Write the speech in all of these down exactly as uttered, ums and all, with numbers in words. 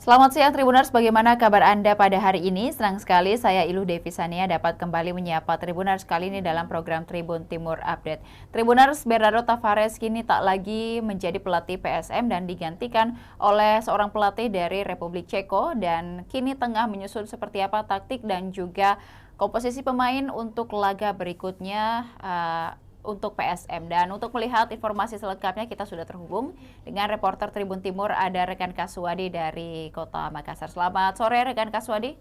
Selamat siang Tribuners, bagaimana kabar Anda pada hari ini? Senang sekali saya Iluh Devi Sania dapat kembali menyapa Tribuners kali ini dalam program Tribun Timur Update. Tribuners, Bernardo Tavares kini tak lagi menjadi pelatih P S M dan digantikan oleh seorang pelatih dari Republik Ceko dan kini tengah menyusun seperti apa taktik dan juga komposisi pemain untuk laga berikutnya, eh, untuk P S M. Dan untuk melihat informasi selengkapnya, kita sudah terhubung dengan reporter Tribun Timur, ada rekan Kaswadi dari Kota Makassar. Selamat sore, rekan Kaswadi.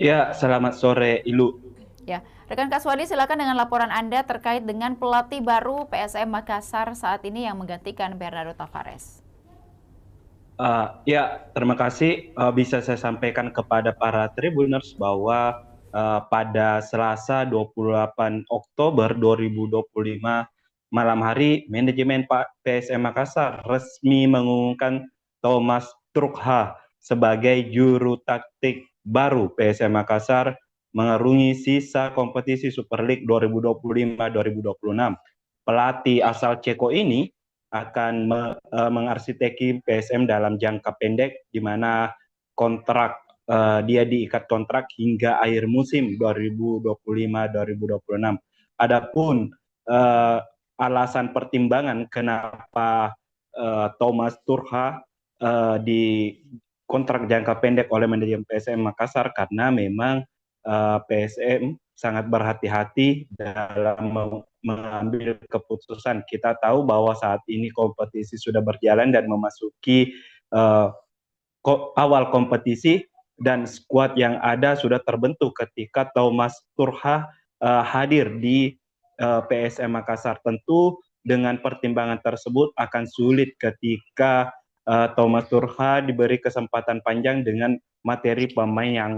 Ya, selamat sore, Ilu. Ya, rekan Kaswadi, silakan dengan laporan Anda terkait dengan pelatih baru P S M Makassar saat ini yang menggantikan Bernardo Tavares. Eh, ya, terima kasih. Eh, bisa saya sampaikan kepada para Tribuners bahwa, eh, pada Selasa dua puluh delapan Oktober dua ribu dua puluh lima malam hari, manajemen Pa-, P S M Makassar resmi mengumumkan Thomas Trukha sebagai juru taktik baru P S M Makassar mengarungi sisa kompetisi Super League dua ribu dua puluh lima dua ribu dua puluh enam. Pelatih asal Ceko ini akan me-, eh, mengarsiteki P S M dalam jangka pendek, di mana kontrak, eh, dia diikat kontrak hingga akhir musim dua ribu dua puluh lima dua ribu dua puluh enam. Adapun, eh, alasan pertimbangan kenapa, eh, Thomas Turha, eh, di kontrak jangka pendek oleh manajemen P S M Makassar, karena memang, eh, P S M sangat berhati-hati dalam mem-, mengambil keputusan. Kita tahu bahwa saat ini kompetisi sudah berjalan dan memasuki, eh, ko-, awal kompetisi, dan skuad yang ada sudah terbentuk ketika Thomas Turha, eh, hadir di, eh, P S M Makassar. Tentu dengan pertimbangan tersebut akan sulit ketika, eh, Thomas Turha diberi kesempatan panjang dengan materi pemain yang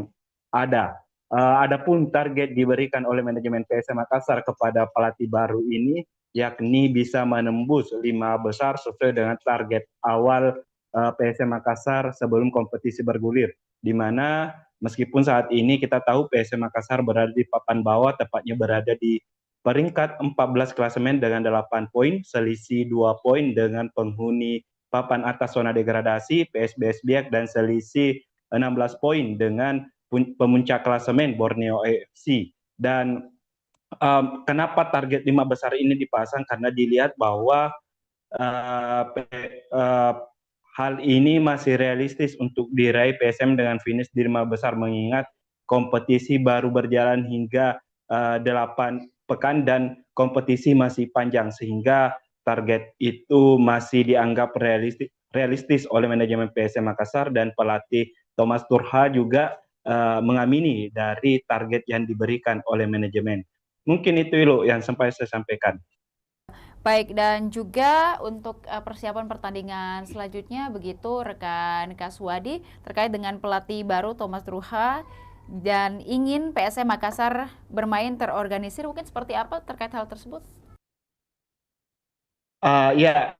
ada. Eh, adapun target diberikan oleh manajemen P S M Makassar kepada pelatih baru ini, yakni bisa menembus lima besar sesuai dengan target awal, eh, P S M Makassar sebelum kompetisi bergulir. Di mana meskipun saat ini kita tahu P S M Makassar berada di papan bawah, tepatnya berada di peringkat empat belas klasemen dengan delapan poin, selisih dua poin dengan penghuni papan atas zona degradasi, P S B S Biak, dan selisih enam belas poin dengan pun-, pemuncak klasemen, Borneo F C. Dan, em, kenapa target lima besar ini dipasang? Karena dilihat bahwa, eh, pe-, eh, hal ini masih realistis untuk diraih P S M dengan finish di lima besar, mengingat kompetisi baru berjalan hingga, eh, delapan pekan dan kompetisi masih panjang, sehingga target itu masih dianggap realisti-, realistis oleh manajemen P S M Makassar dan pelatih Thomas Turha juga, eh, mengamini dari target yang diberikan oleh manajemen. Mungkin itu, Ilu, yang sempat saya sampaikan. Baik, dan juga untuk, eh, persiapan pertandingan selanjutnya, begitu rekan Kaswadi, terkait dengan pelatih baru Thomas Turha dan ingin P S M Makassar bermain terorganisir, mungkin seperti apa terkait hal tersebut? Ah, ya,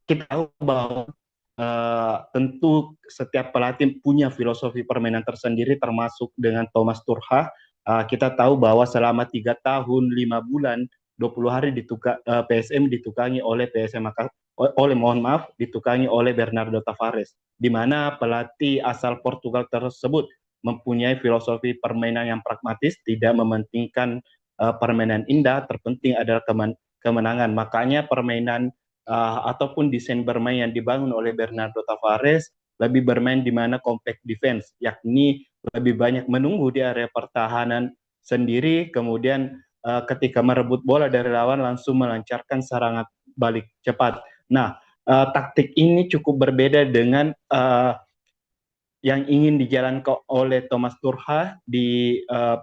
kita tahu bahwa, eh, tentu setiap pelatih punya filosofi permainan tersendiri, termasuk dengan Thomas Turha. Eh, kita tahu bahwa selama tiga tahun, lima bulan, dua puluh hari dituka-, eh, P S M ditukangi oleh P S M Maka-, o-, oleh, mohon maaf, ditukangi oleh Bernardo Tavares, di mana pelatih asal Portugal tersebut mempunyai filosofi permainan yang pragmatis, tidak mementingkan, eh, permainan indah, terpenting adalah kemen-, kemenangan. Makanya permainan, eh, ataupun desain bermain yang dibangun oleh Bernardo Tavares lebih bermain di mana compact defense, yakni lebih banyak menunggu di area pertahanan sendiri, kemudian, eh, ketika merebut bola dari lawan langsung melancarkan serangan balik cepat. Nah, eh, taktik ini cukup berbeda dengan, eh, yang ingin dijalankan oleh Thomas Turha di, eh,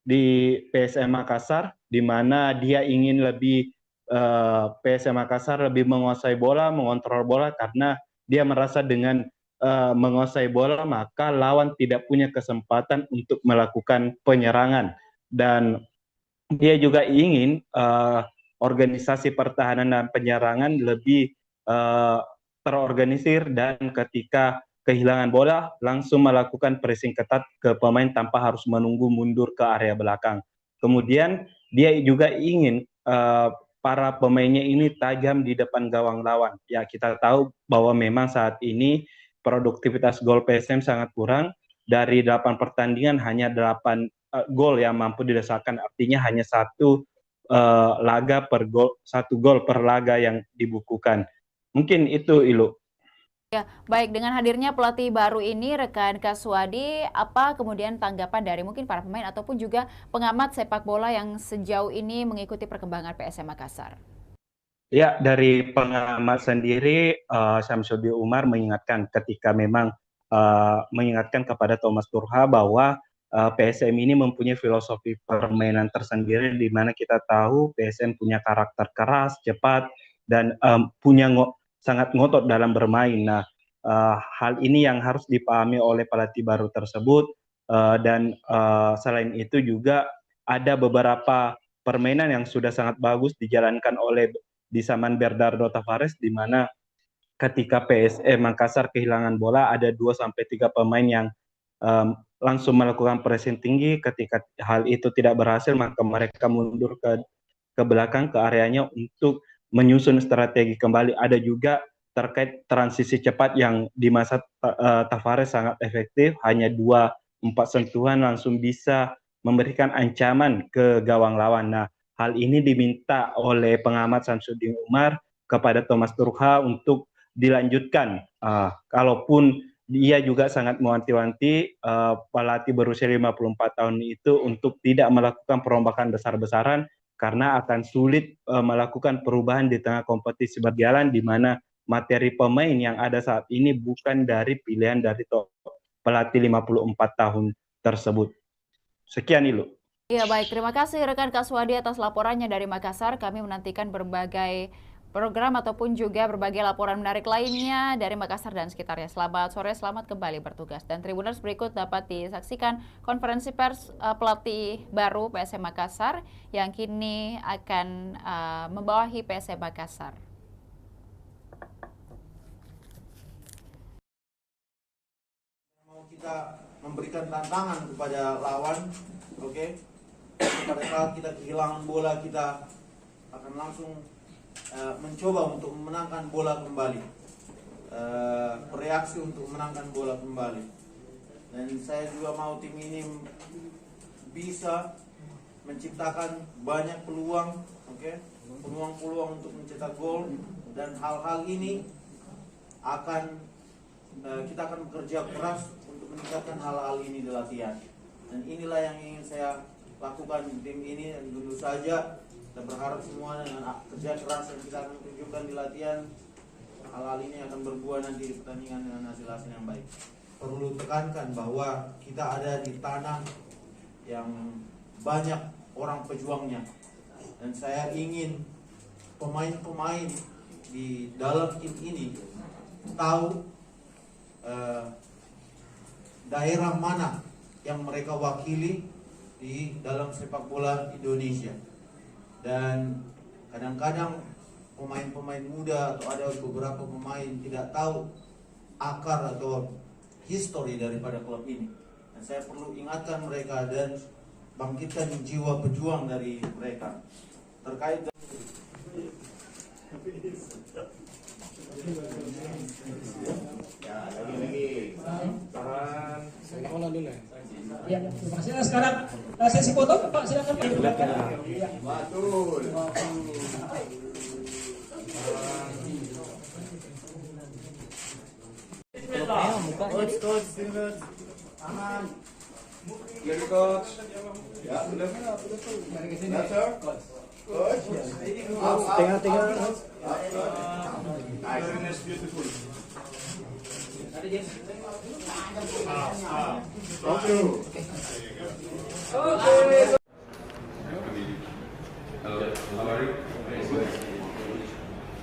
di P S M Makassar, di mana dia ingin lebih, eh, P S M Makassar lebih menguasai bola, mengontrol bola, karena dia merasa dengan, eh, menguasai bola, maka lawan tidak punya kesempatan untuk melakukan penyerangan. Dan dia juga ingin, eh, organisasi pertahanan dan penyerangan lebih, eh, terorganisir dan ketika kehilangan bola, langsung melakukan pressing ketat ke pemain tanpa harus menunggu mundur ke area belakang. Kemudian dia juga ingin, eh, para pemainnya ini tajam di depan gawang lawan. Ya, kita tahu bahwa memang saat ini produktivitas gol P S M sangat kurang. Dari delapan pertandingan hanya delapan, eee, gol yang mampu dirasakan, artinya hanya satu, eee, laga per gol, satu gol per laga yang dibukukan. Mungkin itu, Ilu. Ya, baik, dengan hadirnya pelatih baru ini, rekan Kak Suwadi, apa kemudian tanggapan dari mungkin para pemain ataupun juga pengamat sepak bola yang sejauh ini mengikuti perkembangan P S M Makassar? Ya, dari pengamat sendiri, eee, Syamsuddin Umar mengingatkan ketika memang, eee, mengingatkan kepada Thomas Tuchel bahwa, eee, P S M ini mempunyai filosofi permainan tersendiri, di mana kita tahu P S M punya karakter keras, cepat, dan, mmm, punya ngo-, sangat ngotot dalam bermain. Nah, eee, hal ini yang harus dipahami oleh pelatih baru tersebut, eee, dan, eee, selain itu juga ada beberapa permainan yang sudah sangat bagus dijalankan oleh, di zaman Bernardo Tavares, di mana ketika P S M Makassar kehilangan bola, ada dua sampai tiga pemain yang, mmm, langsung melakukan pressing tinggi. Ketika hal itu tidak berhasil, maka mereka mundur ke, ke belakang, ke areanya untuk menyusun strategi kembali. Ada juga terkait transisi cepat yang di masa Ta-, eee, Tavares sangat efektif, hanya dua, empat sentuhan langsung bisa memberikan ancaman ke gawang lawan. Nah, hal ini diminta oleh pengamat Samsudin Umar kepada Thomas Tuchel untuk dilanjutkan. Ah, kalaupun ia juga sangat mewanti-wanti, eee, pelatih berusia lima puluh empat tahun itu untuk tidak melakukan perombakan besar-besaran karena akan sulit, eee, melakukan perubahan di tengah kompetisi berjalan, di mana materi pemain yang ada saat ini bukan dari pilihan dari to-, pelatih lima puluh empat tahun tersebut. Sekian, Ilu. Iya, baik. Terima kasih rekan Kak Suwadi atas laporannya dari Makassar. Kami menantikan berbagai program ataupun juga berbagai laporan menarik lainnya dari Makassar dan sekitarnya. Selamat sore, selamat kembali bertugas. Dan Tribuners, berikut dapat disaksikan konferensi pers, eh, pelatih baru P S M Makassar yang kini akan, eh, membawahi P S M Makassar. Mau kita memberikan tantangan kepada lawan, oke? Pada saat kita kehilangan bola, kita akan langsung, eh, mencoba untuk memenangkan bola kembali, eh, bereaksi untuk memenangkan bola kembali. Dan saya juga mau tim ini bisa menciptakan banyak peluang, oke? Peluang-peluang untuk mencetak gol, dan hal-hal ini akan, eh, kita akan bekerja keras untuk meningkatkan hal-hal ini di latihan. Dan inilah yang ingin saya lakukan di tim ini, dan tentu saja kita berharap semua dengan a-, kerja keras yang kita akan tunjukkan di latihan, hal-hal ini akan berbuah nanti di pertandingan dengan hasil-hasil yang baik. Perlu tekankan bahwa kita ada di tanah yang banyak orang pejuangnya, dan saya ingin pemain-pemain di dalam tim ini tahu, eh, daerah mana yang mereka wakili di dalam sepak bola Indonesia. Dan kadang-kadang pemain-pemain muda atau ada beberapa pemain tidak tahu akar atau history daripada klub ini. Dan saya perlu ingatkan mereka dan bangkitkan jiwa pejuang dari mereka. Terkait dengan Ya, terima kasih. Nah, sekarang, eh, sesi foto, Pak, silakan, Pak. Ya. Coach, coach, sini, coach. Aman. Jadi, coach. Ya, sudah. Sudah, sir. Coach. Tengah, tengah. Nice. Beautiful. Thank you. Halo, how are you?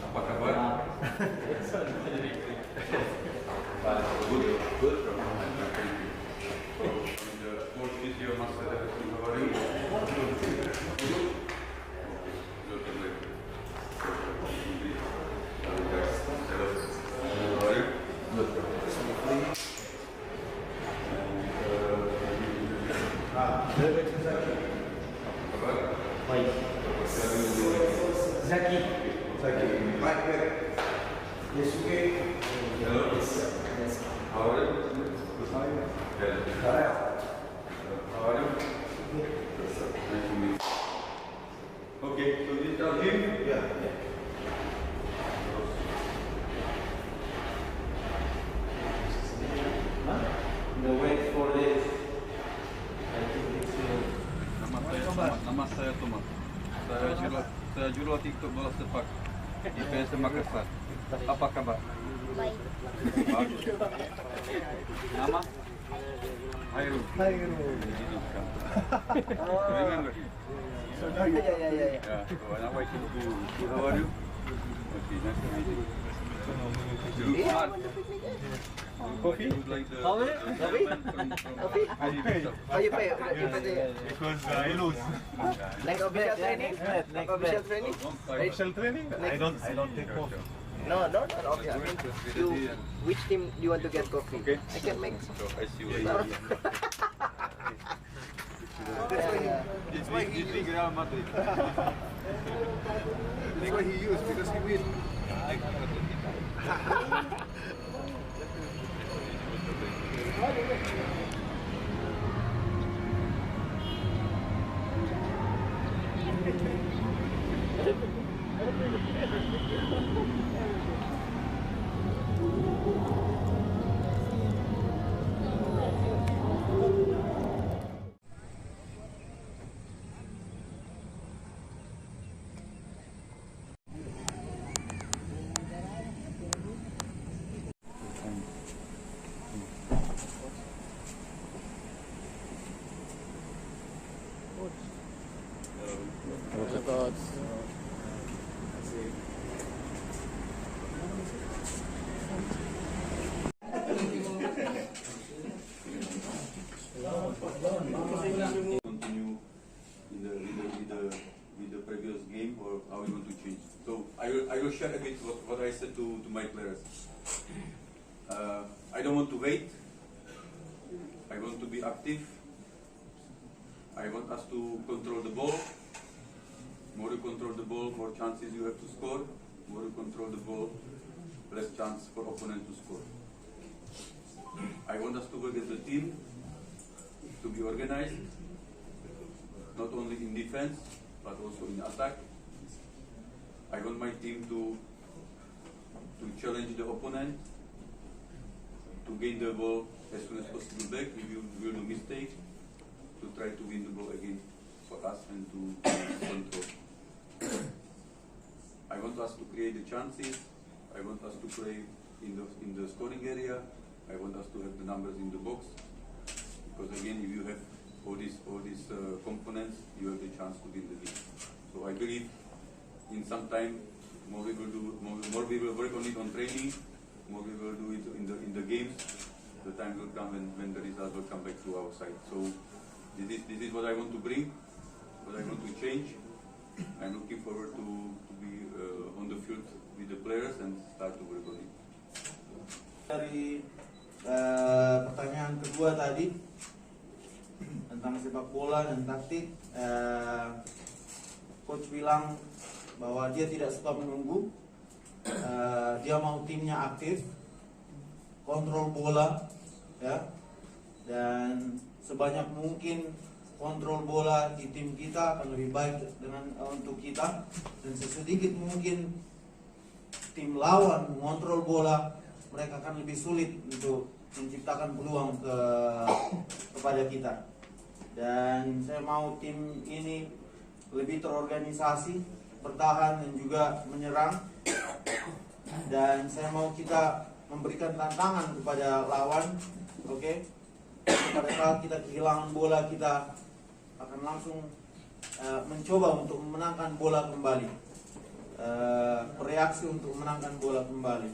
Apa kabar? Good, good. Thank you. And, uh, sports physio master, how are you? Good. Yes, okay. Hello. Yes, sir. Yes. How are you? Good. How are you? Good. How are you? Good. Yes, sir. Nice to meet you. Okay, so you tell him? Yeah, yeah. Huh? The wait for this. I think it's, uh, Nama saya Thomas. Nama saya Thomas. Saya juru, saya juru TikTok bola sepak di P S M Makassar. Apa kabar? Baik. Bagus. Nama? Hairul. Hairul. Remember? Ya, ya, ya, ya, ya. Yeah, so now I can do, how are you? Okay, nice to meet you. Coffee? Would like the, the gentleman from, from Coffee? Coffee? Oh, you pay, you pay the Because I lose. Next official training? Next official training? Official training? I don't, I don't take coffee. No, no, no, no. Okay, I mean, you, which team do you want to get coffee? Okay. I can make some. So, I see what you mean. That's why he, that's why he used Real Madrid. That's why he used, because he win. Continue in the, with the, with the, with the previous game, or how you want to change? So I will, I will share a bit what, what I said to, to my players. Uh, I don't want to wait. I want to be active. I want us to control the ball. More you control the ball, more chances you have to score. More you control the ball, less chance for opponent to score. I want us to work as a team, to be organized, not only in defense, but also in attack. I want my team to, to challenge the opponent, to gain the ball as soon as possible back if you will do mistake, to try to win the ball again for us and to control. I want us to create the chances. I want us to play in the, in the scoring area. I want us to have the numbers in the box. Because again, if you have all these, all these, uh, components, you have the chance to win the league. So I believe in some time, more we will do, more, more we will work on it on training, more we will do it in the, in the games. The time will come when, when the results will come back to our side. So this is, this is what I want to bring, what I want to change. I'm looking forward to, to be, uh, on the field with the players and start to work on it. Dari, eh, pertanyaan kedua tadi tentang sepak bola dan taktik, eh, coach bilang bahwa dia tidak suka menunggu, eh, dia mau timnya aktif, kontrol bola, ya, dan sebanyak mungkin kontrol bola di tim kita akan lebih baik dengan, eh, untuk kita, dan sesedikit mungkin tim lawan mengontrol bola, mereka akan lebih sulit untuk menciptakan peluang ke, kepada kita. Dan saya mau tim ini lebih terorganisasi, bertahan dan juga menyerang. Dan saya mau kita memberikan tantangan kepada lawan, oke? Pada saat kita kehilangan bola, kita akan langsung, eh, mencoba untuk memenangkan bola kembali, eh, bereaksi untuk memenangkan bola kembali.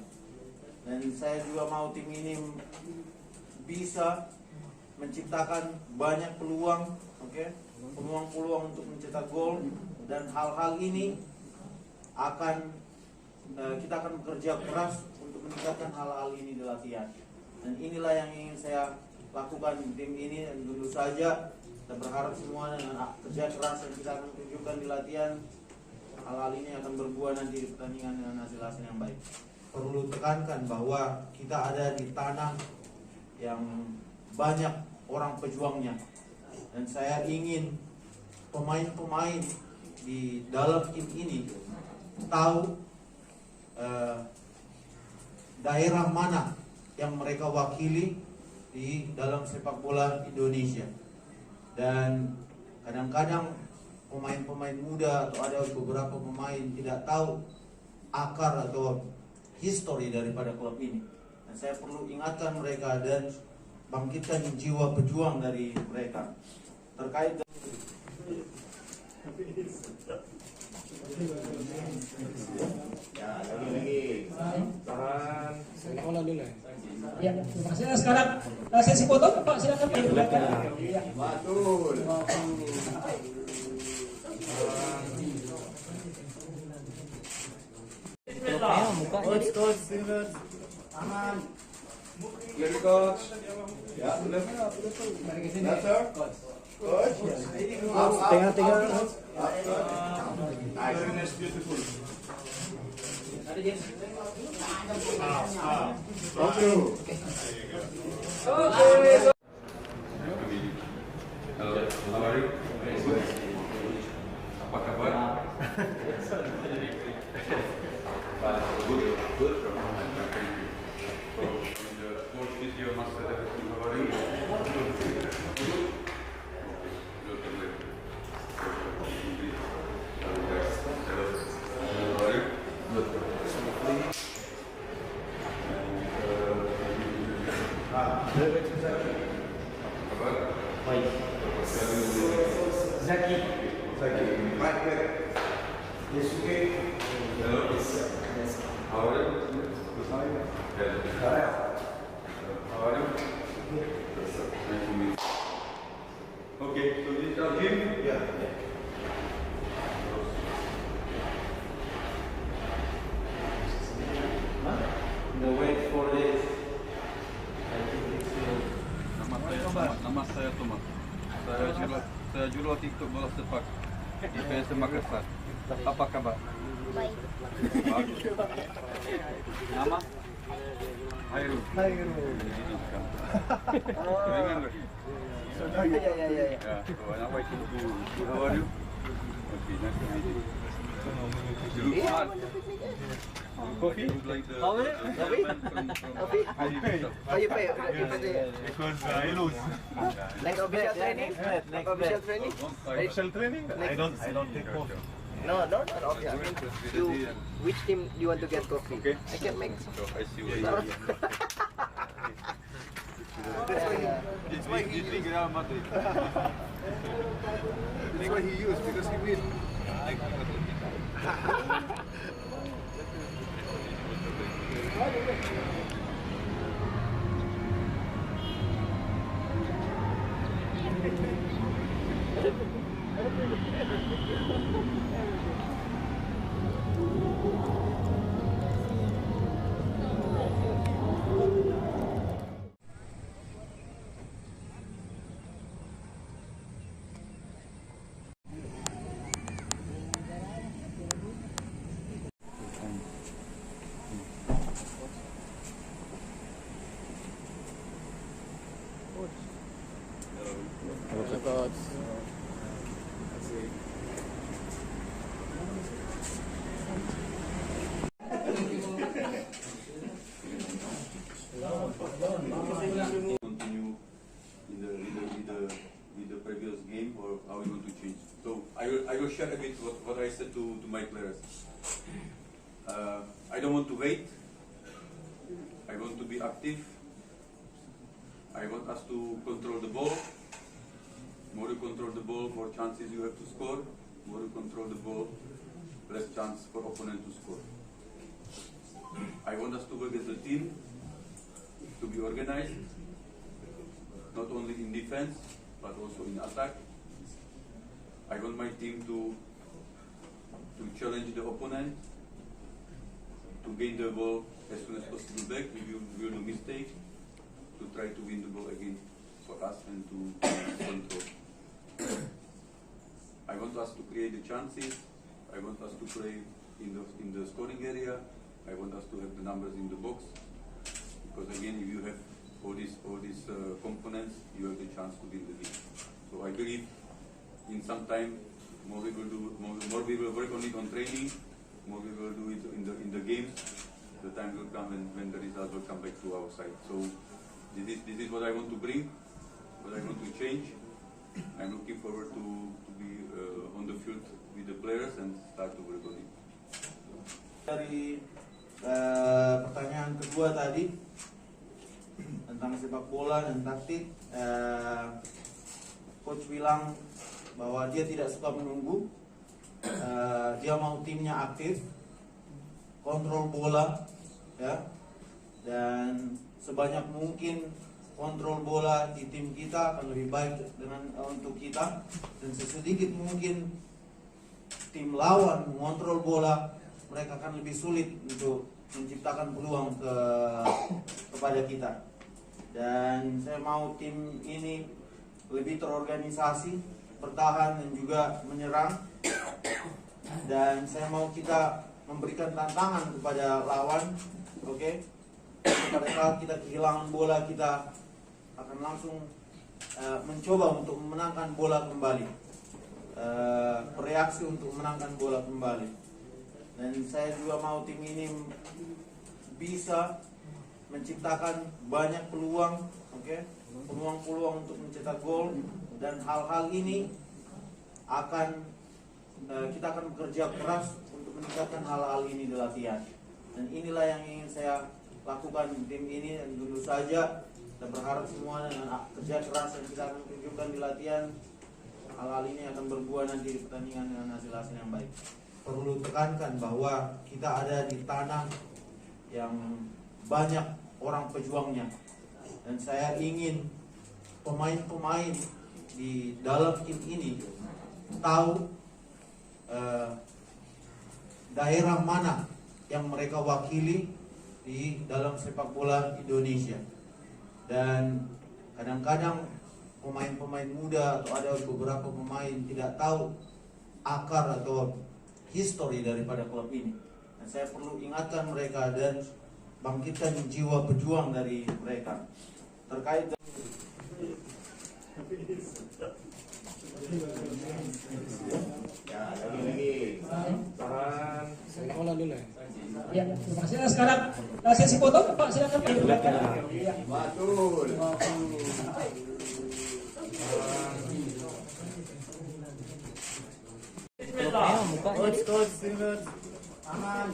Dan saya juga mau tim ini bisa menciptakan banyak peluang, oke, peluang-peluang untuk mencetak gol, dan hal-hal ini akan, eh, kita akan bekerja keras untuk meningkatkan hal-hal ini di latihan. Dan inilah yang ingin saya lakukan di tim ini, dan tentu saja kita berharap semua dengan kerja keras yang kita akan tunjukkan di latihan, hal-hal ini akan berbuah nanti di pertandingan dengan hasil-hasil yang baik. Perlu tekankan bahwa kita ada di tanah yang banyak orang pejuangnya. Dan saya ingin pemain-pemain di dalam tim ini tahu, eh, daerah mana yang mereka wakili di dalam sepak bola Indonesia. Dan kadang-kadang pemain-pemain muda atau ada beberapa pemain tidak tahu akar atau history daripada klub ini. Dan saya perlu ingatkan mereka dan bangkitkan jiwa pejuang dari mereka. Terkait dengan Ya, lagi, lagi. Tahan. Saya olah dulu ya. Ya, terima kasih. Nah, sekarang, nah, sesi foto, Pak, silakan, Pak, di belakang. Ya. Betul. Coach, coach, coach. Aman. Clear, coach. Ya, benar. Benar, sir. Coach. Tengah, tengah. Nice. Beautiful. Oke. Hello, how are you? Good. Apa kabar? Good, good. Thank you. From the sports physio master, how are you? Good. Okay, good, good. Hello, guys. Hello. How are you? Good. Zaki. Zaki. Yes, okay. Hello. Yes. How are you? Fine. Hello. How are you? Nice to meet you. Okay, so this is Alvin? Yeah, yeah. Huh? The wait for this. I think it's, uh, Nama saya Thomas. Nama, nama saya Thomas. Saya juara, saya juara TikTok bola sepak di P S M Makassar. Apa kabar? Baik. Bagus. Nama? Hairul. Hairul. Remember? Ya, ya, ya, ya. Ya, so, how are you? Okay, nice to meet you. You look smart. Coffee? You look like the, the gentleman from, from Coffee? Coffee? How you pay? You pay the Because, uh, I lose. Next official training? Next official training? Official training? I don't, I don't take coffee. No, no, no, no. Okay, I mean, you, which team do you want to get coffee? Okay. I can make some. So, I see what you mean. That's why he, that's why he used. That's why he used, because he win. Continue in the, with the, with the, with the previous game, or how we want to change? So I will, I will share a bit what, what I said to, to my players. Uh, I don't want to wait. I want to be active. I want us to control the ball. More you control the ball, more chances you have to score. More you control the ball, less chance for opponent to score. I want us to work as a team, to be organized, not only in defense, but also in attack. I want my team to, to challenge the opponent, to gain the ball as soon as possible back. We will, we will do mistake, to try to win the ball again for us and to control. I want us to create the chances. I want us to play in the, in the scoring area. I want us to have the numbers in the box, because again, if you have all these, all these, uh, components, you have the chance to win the league. So I believe in some time, more we will do, more, more we will work on it on training, more we will do it in the, in the games. The time will come when, when the results will come back to our side. So this is, this is what I want to bring, what I want to change. I'm looking forward to, to be, uh, on the field with the players and start to work on it. Dari, eh, pertanyaan kedua tadi tentang sepak bola dan taktik, eh, coach bilang bahwa dia tidak suka menunggu, eh, dia mau timnya aktif, kontrol bola, ya, dan sebanyak mungkin kontrol bola di tim kita akan lebih baik dengan, eh, untuk kita, dan sesedikit mungkin tim lawan mengontrol bola, mereka akan lebih sulit untuk menciptakan peluang ke, kepada kita. Dan saya mau tim ini lebih terorganisasi, bertahan dan juga menyerang. Dan saya mau kita memberikan tantangan kepada lawan, oke? Pada saat kita kehilangan bola, kita akan langsung, eh, mencoba untuk memenangkan bola kembali, eh, bereaksi untuk memenangkan bola kembali. Dan saya juga mau tim ini bisa menciptakan banyak peluang, oke, peluang-peluang untuk mencetak gol, dan hal-hal ini akan, eh, kita akan bekerja keras untuk meningkatkan hal-hal ini di latihan. Dan inilah yang ingin saya lakukan di tim ini, dan tentu saja kita berharap semua dengan kerja keras yang kita akan tunjukkan di latihan, hal-hal ini akan berbuah nanti di pertandingan dengan hasil-hasil yang baik. Perlu tekankan bahwa kita ada di tanah yang banyak orang pejuangnya, dan saya ingin pemain-pemain di dalam tim ini tahu, eh, daerah mana yang mereka wakili di dalam sepak bola Indonesia. Dan kadang-kadang pemain-pemain muda atau ada beberapa pemain tidak tahu akar atau history daripada klub ini. Dan saya perlu ingatkan mereka dan bangkitkan jiwa pejuang dari mereka. Terkait dengan Ya, lagi, lagi. Tahan. Saya olah dulu ya. Ya, terima kasih. Nah, sekarang, nah, sesi foto, Pak, silakan. Ya. Betul. Coach, coach, sini, coach. Aman.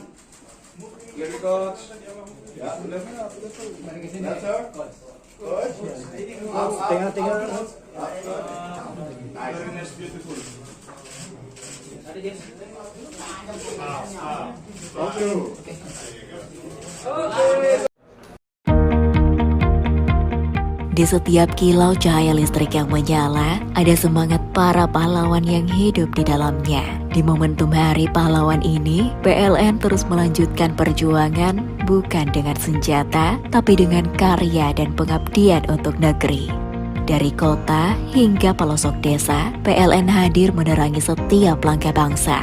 Here, coach. Ya, betul. Ya, sir. Coach. Tengah, tengah. Nice. Thank you. Di setiap kilau cahaya listrik yang menyala, ada semangat para pahlawan yang hidup di dalamnya. Di momentum Hari Pahlawan ini, P L N terus melanjutkan perjuangan bukan dengan senjata, tapi dengan karya dan pengabdian untuk negeri. Dari kota hingga pelosok desa, P L N hadir menerangi setiap langkah bangsa,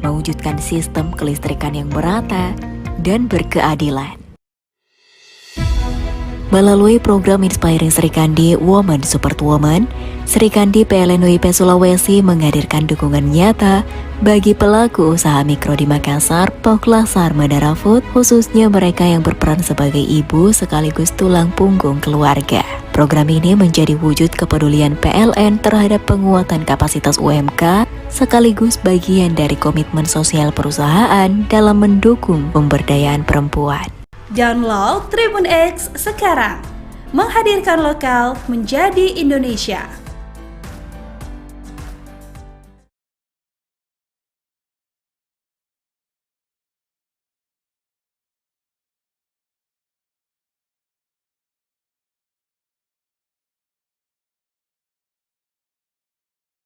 mewujudkan sistem kelistrikan yang merata dan berkeadilan. Melalui program Inspiring Sri Kandi Woman Support Woman, Sri Kandi P L N W I P Sulawesi menghadirkan dukungan nyata bagi pelaku usaha mikro di Makassar, Poklasar Madara Food, khususnya mereka yang berperan sebagai ibu sekaligus tulang punggung keluarga. Program ini menjadi wujud kepedulian P L N terhadap penguatan kapasitas U M K, sekaligus bagian dari komitmen sosial perusahaan dalam mendukung pemberdayaan perempuan. Download Tribun X sekarang. Menghadirkan lokal menjadi Indonesia.